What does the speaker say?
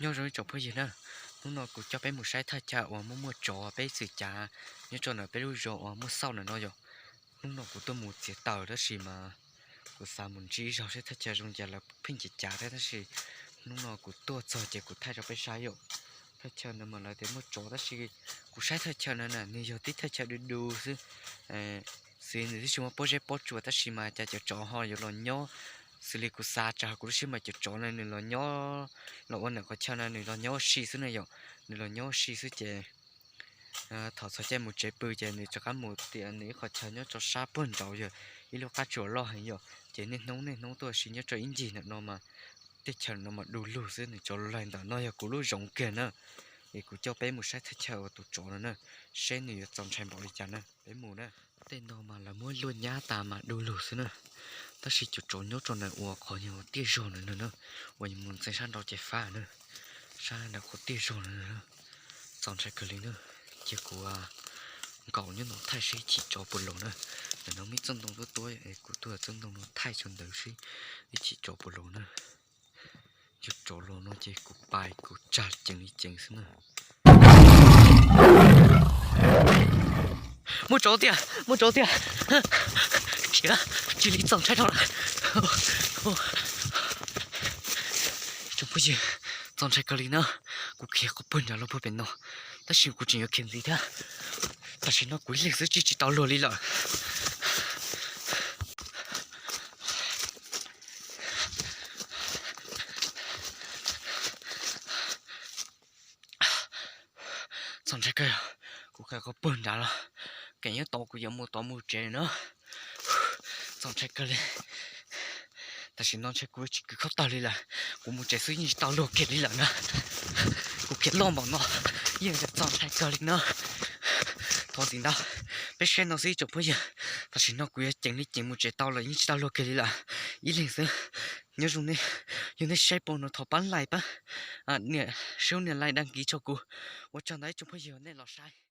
Nyob zoo ib tsoom phooj ywg na, hnub no kuv coj peb mus saib thaj chaw uas muaj muaj tsov peb txwm cav nyob rau ntawm peb lub zos uas muaj xauj ntawm no yom. Hnub no kuv tuaj mus txiav taws tab sis mas kuv xav mus ntsib ib zaug saib thaj chaw zoo cas lawv pheej cav cav thiab tab sis hnub no kuv tuaj txog ces kuv thaij rau peb saib yom. Thaj chaw ntawd mas lawv tias muaj tsov tab sis kuv saib thaj chaw ntawd na nws yog tib thaj chaw du du xwb, xws li nws twb tsis muaj pob zeb pob tsuas tab sis mas cas cov tsov ho yuav los nyob. Xws li kuv xav tsam kuv lub siab mas cov tsov na nws los nyob, los ua ntawm qhov chaw na nws los nyob ua si xwb na yom. Nws los nyob ua si xwb ces thaum txog caij mus tsev pw ces nws rov qab mus tias nws ib qhov chaw nyob rau sab puag nraud yog ib lub qab tsuas loj heev yom. Ces niaj hnub niaj hnub tuaj ua si nyob rau ib ncig ntawm no mas tej chaw no mas du lug xwb, nws tsov laig ntawm no yog kuv lub zoov kiag na. Es kuv coj peb mus saib thaj chaw uas tus tsov no na, seb nws yuav txaus ntshai npaum li cas na. Peb mus na. Tej no mas lawv muab luaj nyab tas mas du lug xwb na, tab sis cov tsov nyob rau ntawm uas qhov yog tiaj zog ntawd na, uas yog mus ntxeev sab nraud ces fab na. Sab nraud qhov tiaj zog ntawd txaus ntshai kawg li na. Cia kuv nkaum nyob no thaij seb ib chim tsov puas los na. Ntawm no muaj ib tsob ntoo tuab tuab es kuv tuaj tsob ntoo no thaij tso ntawd seb ib chim tsov puas los na. Yog tsov los no ces kuv pais kuv tsag ceev li ceev xwb na. Muaj tsov tiag, muaj tsov tiag. Khiav, cia li txaus ntshai dhau lawm. Tsoom phooj ywg, txaus ntshai kawg li na. Kuv khiav qhov puag nram lub puag pem no, tab sis kuv tseem yuav khiav ntxiv thiab. Tam sim no kuv ib leeg xwb tsis tsis tau luag li lawm. Txaus ntshai kawg, kuv khiav qhov puag nrad los, keem nyob tod kuv yuav mus tod mus tsev na. Txaus ntshai kawg li. Tam sim no ntshai kuv tsis kwv khaub tawg li lawm, kuv mus tsev xwb yeej tsis tau luag kiag li lawm na. Kuv khiav loj npaum no yeej txaus ntshai kawg li na. Thov txim ntau, peb saib no xwb tsoom phooj ywg. Tam sim no kuv yuav ceev li ceev mus tsev tau lawm yeej tsis tau luag kiag li lawm. Ib leeg xwb. Nyob zoo, yog nej saib pom no thov pab like pab, nias like đăng ký cho kuv. Ua tsaug ntau ib tsoom phooj ywg nej los saib.